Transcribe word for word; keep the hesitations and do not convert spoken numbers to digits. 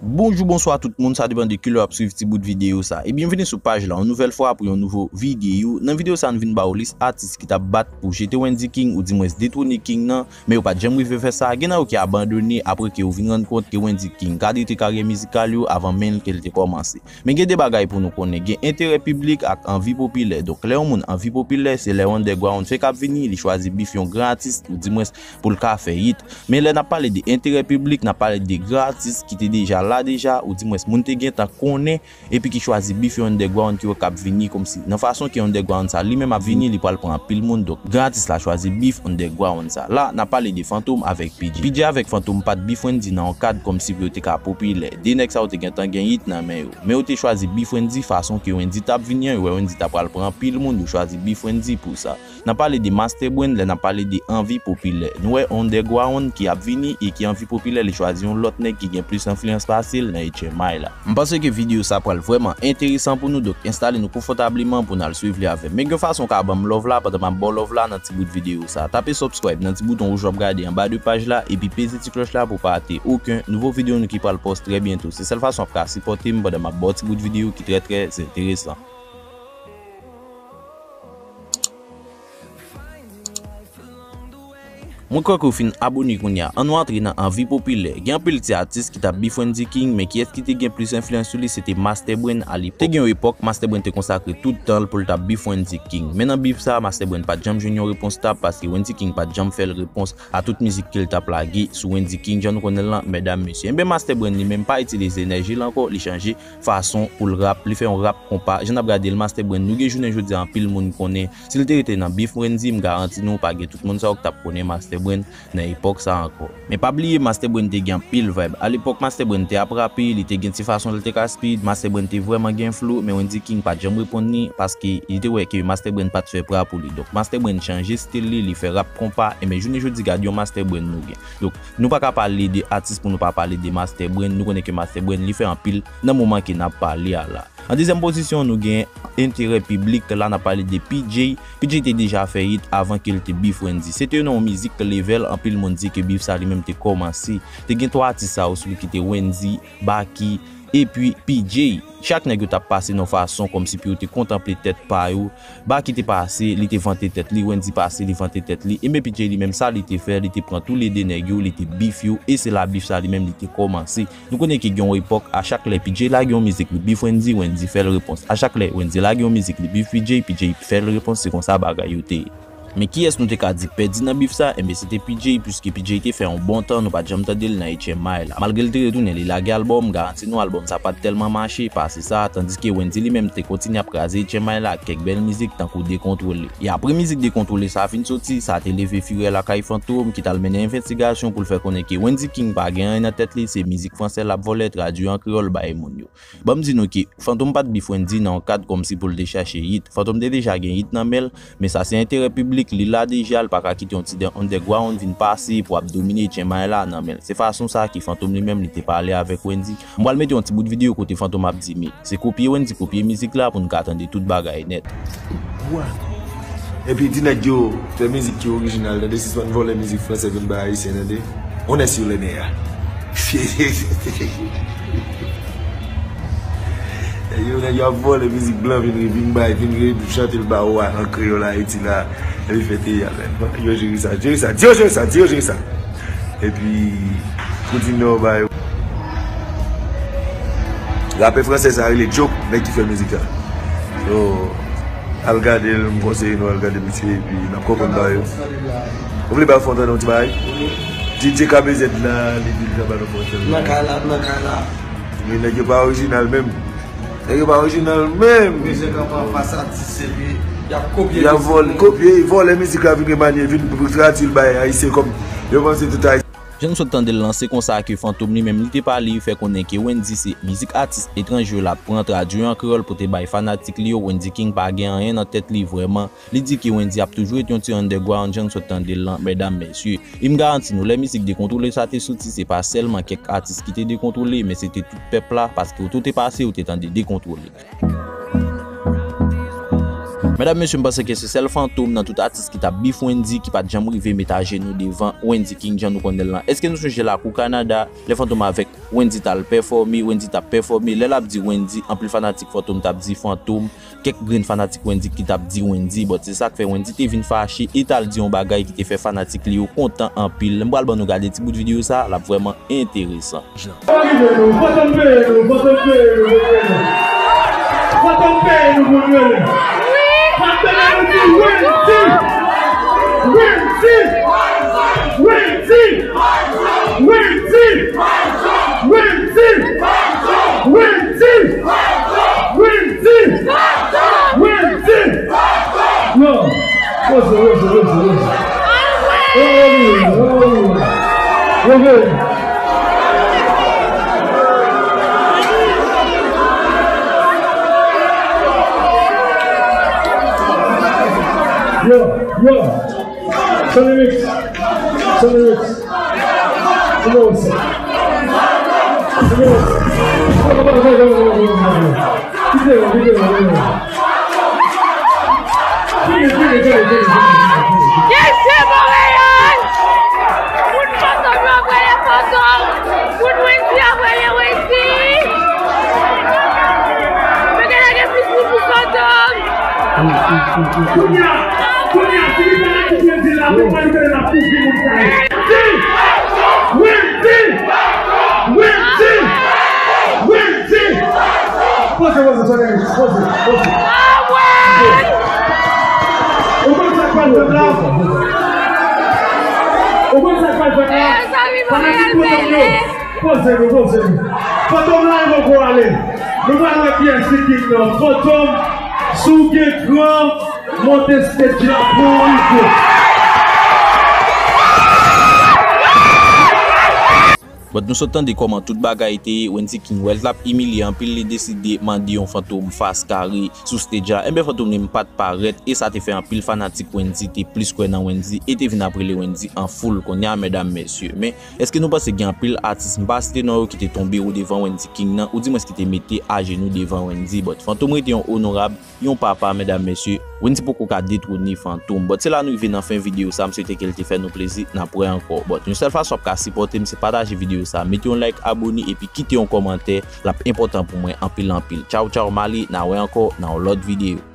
Bonjou, bonswa tout moun, sa depann de kilè w ap swiv ti bout videyo sa. E byenveni sou paj la yon nouvèl fwa pou yon nouvo videyo. Nan videyo sa, nou vin ba w lis atis ki t ap bat pou jete Wendy King, oudimwens detwone King nan, men yo pa t janm rive fè sa. Gen nan yo ki abandone apre ke yo vin rann kont ke Wendy King ka detwi karyè mizikal yo avan menm ke l te kòmanse. Men gen de bagay pou nou konnen, gen enterè piblik ak anvi popilè. Donk, lè yon moun anvi popilè, se lè yon underground fake ap vini, li chwazi bif yon gran atis, oudimwens pou l ka fè hit. Men lè n ap pale de enterè piblik, n ap pale de gran atis ki te deja la deja, oudimwens moun te gentan konnen, epi ki chwazi bif yon underground ki wè k ap vini kòmsi. Nan fason ke underground sa li menm ap vini, li pral pran anpil moun. Donk, gran atis la chwazi bif underground sa. La, n ap pale de Fantom avèk P J. P J avèk Fantom pa t bif Wendy nan yon kad kòmsi pou yo te ka popilè. De nèg sa yo te gentan gen hit nan men yo. Men yo te chwazi bif Wendy fason ke Wendy t ap vini an, yo wè Wendy ta pral pran anpil moun, yo chwazi bif Wendy pou sa. N ap pale de Master Brain, lè n ap pale de anvi popilè. Nou wè underground ki ap vini e ki anvi popilè, li chwazi yon lòt nèg ki gen plis enfliyans pase l nan H M I la. M panse ke videyo sa pral vrèman enteresan pou nou, donk enstale nou konfòtableman pou n al swiv li avè m. Men gen fason w ka ban m love la pandan m ap ba w love la nan ti bout videyo sa. Tape subscribe nan ti bouton wouj w ap gade anba de paj la, epi peze ti klòch la pou w pa rate okenn nouvo videyo nou ki pral post trè byento. Se sèl fason w ap ka sipòte m pandan m ap ba w ti bout videyo ki trè, trè enteresan. Mwen kwè ke w fin abone kounye a. Ann nou antre nan anvi popilè. Gen anpil ti atis ki t ap bif Wendy King, men kiyès ki te gen plis enfliyans sou li, se te Master Brain a lepòk. Te gen yon epòk, Master Brain te konsakre tout tan l pou l t ap bif Wendy King. Men nan bif sa, Master Brain pa t janm jwenn yon repons t ap, paske Wendy King pa t janm fè l repons a tout mizik ke l t ap lage sou Wendy King, jan nou konnen l lan, medam, mesye. Enben, Master Brain li menm pa itilize enèji l ankò, li chanje fason pou l rap, li fè yon rap konpa. Jan n ap gade l, Master Brain, nou gen jounen jodi a, anpil moun konnen. Si l te rete nan bif Wendy, m garanti nou, pa gen tout moun sa yo k t ap konnen Master Brain nan epòk sa ankò. Men pa bliye, Master Brain te gen anpil vibe. Alepòk, Master Brain te ap rape, li te gen ti fason l te ka speed, Master Brain te vrèman gen flow, men Wendy King pa t janm reponn li, paske li te wè ke Master Brain pa t fè pra pou li. Donk, Master Brain chanje stil li, li fè rap konpa, enben jounen jodi, gade yon Master Brain nou gen. Donk, nou pa ka pale de atis pou nou pa pale de Master Brain. Nou konnen ke Master Brain, li fè anpil nan moman ke n ap pale a la. An dezyèm pozisyon, nou gen enterè piblik. La, n ap pale de P J. P J te deja fè hit avan ke l te bif Wendy. Se te nan yon mizik Level, anpil moun di ke bif sa li menm te kòmanse. Te gen twa atis sa yo sou li ki te Wendy, Baky, epi P J. Chak nèg yo t ap pase nan yon fason kòmsi pou yo te kontanple tèt pa yo. Baky te pase, li te vante tèt li, Wendy pase, li vante tèt li. Enben P J li menm, sa li te fè, li te pran toulede nèg yo, li te bif yo, e se la bif sa li menm li te kòmanse. Nou konnen ke gen yon epòk, a chak lè P J lage yon mizik, li bif Wendy, Wendy fè l repons. A chak lè Wendy lage yon mizik, li bif P J, P J fè l repons, se konsa bagay yo te ye. Men kiyès nou te ka di pèdi nan bif sa? Enben, se te P J, piske P J te fè yon bon tan, nou pa t janm tande l nan H M I la. Malgre l te retounen, li lage albòm, m garanti nou albòm sa pa t tèlman mache, pase sa, tandiske Wendy li menm te kontinye ap kraze H M I la ak kèk bèl mizik, tankou Dekontwole. E apre mizik Dekontwole sa fin soti, sa te leve firè lakay Fantom, ki t al mennen envestigasyon pou l fè konnen ke Wendy King pa gen anyen nan tèt li, se mizik fransè l ap vòlè, tradui an kreyòl bay moun yo. Ban m di nou ke Fantom pa t bif Wendy nan yon kad kòmsi pou l te chache hit. Fantom te deja gen hit nan men l, men sa se enterè piblik, li la deja, l pa ka kite yon ti de underground vin pase pou ap domine H M I la nan men l. Se fason sa ke Fantom li menm li te pale avèk Wendy. M pral mete yon ti bout videyo kote Fantom ap di, men se kopye Wendy kopye mizik la pou n ka tande tout bagay nèt. Wa. Epi di nèg yo fè mizik ki orijinal, tande, sispann vòlè mizik fransè vin bay ayisyen, tande. On est sur les nerfs. Nèg yo, nèg yo ap vòlè mizik blan, vin, vin bay, vin re-, chante l ba ou a, an kreyòl Ayiti la. Epi fè teyat, men. Yo jere sa, jere sa, di yo jere sa, di yo jere sa. Epi, pou di nò ba yo. Rapè fransè sa rele Joke, nèg ki fè mizik la. So, al gade l, m konseye nou al gade misye, epi n ap konprann ba yo. Ou vle ba yo fè w tande yon ti bagay? D J K B Z la, li di l ka ba nou fè w tande. Nan kay la, nan kay la. Men nèg yo pa orijinal menm. Nèg yo pa orijinal menm. Mizye kanpe anfas atis, epi y ap kopye mizik moun. Y ap vòl-, kopye, vòlè mizik la, vin remanye, vin tradui l bay ayisyen kòm yo panse tout ayisyen. Jan n sot tande l lan, se konsa ke Fantom li menm li te pale, li fè konnen ke Wendy se mizik atis etranje yo l ap pran tradui an kreyòl pou te bay fanatik li yo. Wendy King pa gen anyen nan tèt li vrèman. Li di ke Wendy ap toujou ret yon ti underground, jan n sot tande l lan, medam, mesye. E m garanti nou, lè mizik Dekontwole sa te soti, se pa sèlman kèk atis ki te dekontwole, men se te tout pèp la, paske ou tou te pase, ou te tande Dekontwole. Medam, mesye, m panse ke se sèl Fantom nan tout atis ki t ap beef Wendyy ki pa t janm rive met ajenou devan Wendyy King jan nou konnen l lan. Èske nou sonje lakou Kanada, lè Fantom avèk Wendyy t al pèfòme, Wendyy t ap pèfòme, lè l ap di Wendyy, anpil fanatik Fantom t ap di Fantom, kèk grenn fanatik Wendyy ki t ap di Wendyy, but se sa k fè Wendyy te vin fache e t al di yon bagay ki te fè fanatik li yo kontan anpil. M pral ban nou gade ti bout videyo sa, l ap vrèman enteresan. Fantom peye nou, Fantom peye nou, Fantom peye nou, Fantom peye nou pou nou rele. Fantom peye nou pou Wendyy. Wendyy. Wendyy. Yo, poze, poze, poze, poze. Yo, yo. Son remix. Son remix. Son remix. Son remix. Kite yo, kite yo, kite yo. Vini, vini, vini, vini, vini, vini, vini. Yes, se Montréal! Moun Fantom yo ap rele Fantom! Moun Wendyy ap rele Wendyy! Mete lage plis moun pou Fantom! Kounye a, kounye a, si li pa la koupe di la, pou pa li konnen la koupe moun sa yo. Wendyy! Wendyy! Wendyy! Wendyy! Poze, poze, poze, poze, poze. Ou konn sa k pral fèt la? Ou konn sa k pral fèt la? Fanatik Fantom yo, poze nou, poze nou. Fantom la, e poko ale. Nou pral wè kiyès ki king nan. Fantom, si w gen kran, monte stage la pou w rive. But nou sot tande kòman tout bagay te ye, Wendyy King wè l t ap imilye anpil, li deside mande yon Fantom fas kare sou stage la. Enben, Fantom li menm pa t parèt, e sa te fè anpil fanatik Wendyy te plis kwè nan Wendyy e te vin ap rele Wendyy an foul kounye a, medam, mesye. Men, èske nou panse gen anpil atis, m pa site non yo, ki te tonbe wo devan Wendyy King nan, oudimwens ki te mete ajenou devan Wendyy? But Fantom rete yon onorab, yon papa, medam, mesye, Wendyy poko ka detwone Fantom. But se la nou rive nan fen videyo sa, m swete ke l te fè nou plezi, n ap wè ankò. But yon sèl fason w ap ka sipòte m, se pataje videyo sa, mete yon like, abone, epi kite yon kòmantè, l ap enpòtan pou mwen anpil, anpil. Tchaw, tchaw, m ale, n a wè ankò nan yon lòt videyo.